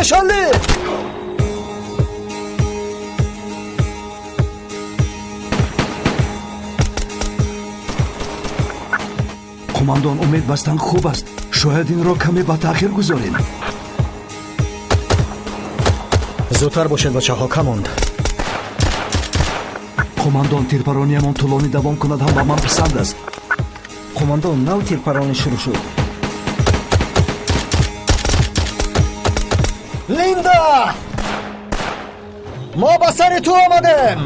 Шалли! Қумандон, умед бастан хуб аст. Шояд инро каме ба таъхир гузорем. Зудтар бошед, бачаҳо, кам монд. Қумандон, тирпарониямон тӯлонӣ давом кунад ҳам ба ман писанд аст. Қумандон, нав тирпаронӣ шурӯъ шуд. Линда! Мо ба сари ту омадем.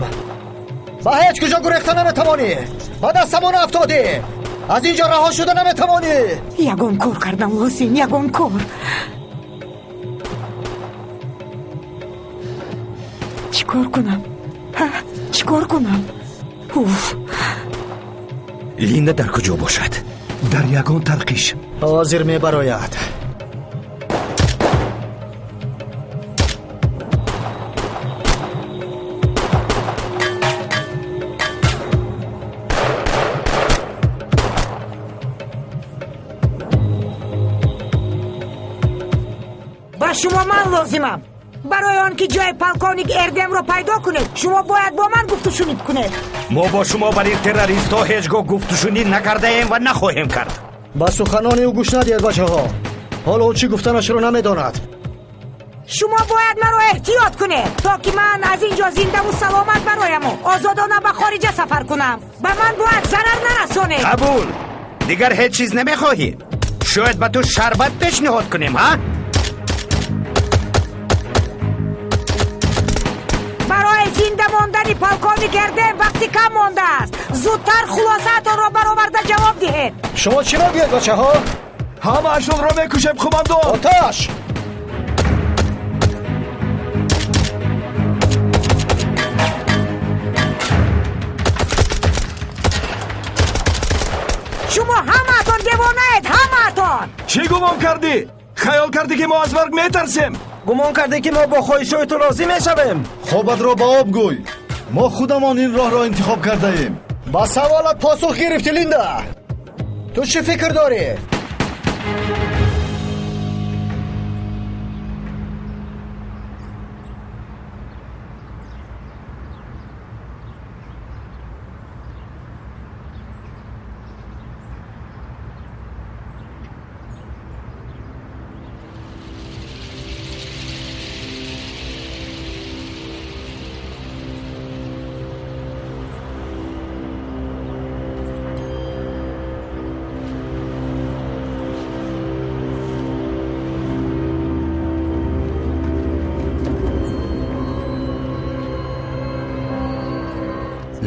Ба ҳеҷ куҷо гурехта наметавонӣ. Ба дастамон афтодӣ. Аз ин ҷо раҳо шуда наметавонӣ. Ягон кор кардан лозим, ягон кор. Чӣ кор кунам? Чӣ кор кунам? Уф! Линда дар куҷо бошад? Дар ягон тарқиш. Ҳозир мебарояд. Ба шумо ман лозимам. Барои он ки ҷои полковник Эрдемро пайдо кунед, шумо бояд бо ман гуфтушунид кунед. Мо бо шумо бар ин террористҳо ҳеҷ гоҳ гуфтушунид накардаем ва нахоҳем кард. Ба суханони ӯ гӯш надиҳед, бачаҳо. Ҳоло ӯ чӣ гуфтанашро намедонад. Шумо бояд маро эҳтиёт кунед, то ки ман аз ин ҷо зиндаву саломат барояму озодона ба хориҷа сафар кунам. Ба ман бояд зарар нарасонед. Қабул. Дигар ҳеҷ чиз намехоҳӣ? Шояд ба ту шарбат пешниҳод кунем, ҳа? Барои зинда мондани полковник Эрдем вақти кам мондааст. Зудтар хулосаатонро бароварда ҷавоб диҳед. Шумо чӣ мегӯед, бачаҳо? Ҳамаашонро мекушем, қумандон. Оташ! Шумо ҳамаатон девонаед, ҳамаатон! Чӣ гумон кардӣ? Хаёл кардӣ, ки мо аз марг метарсем? Гумон кардӣ, ки мо бо хоҳишҳои ту розӣ мешавем? Хобатро ба об гӯй. Мо худамон ин роҳро интихоб кардаем. Ба саволат посух гирифтӣ, Линда. Ту чӣ фикр дорӣ?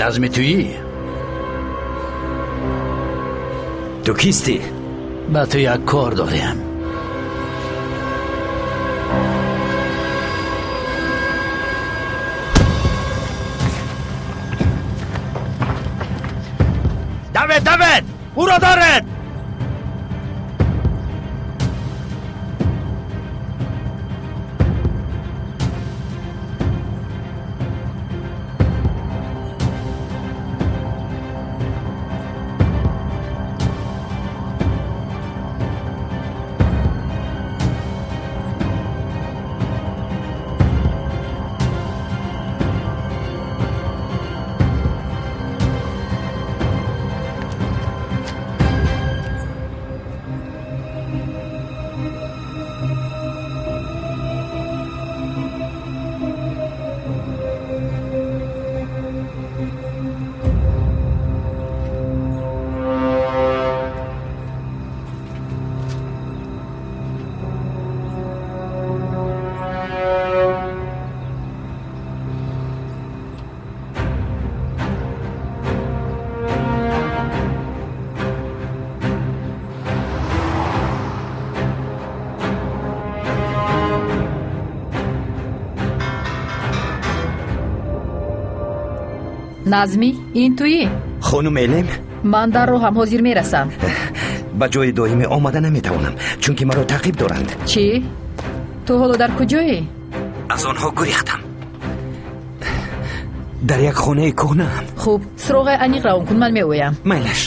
Назми туӣ? Ту кистӣ? Ба ту як кор дорем. Давед, давед! Ӯро доред! Назмӣ, ин туӣ? Хонум Элем? Ман дар роҳам, ҳозир мерасам. Ба ҷои доимӣ омада наметавонам, чунки маро таъқиб доранд. Чӣ? Ту ҳоло дар куҷоӣ? Аз онҳо гурехтам. Дар як хонаи кӯҳнаам. Хуб, суроғаи аниқ равон кун, ман меоям. Майлаш.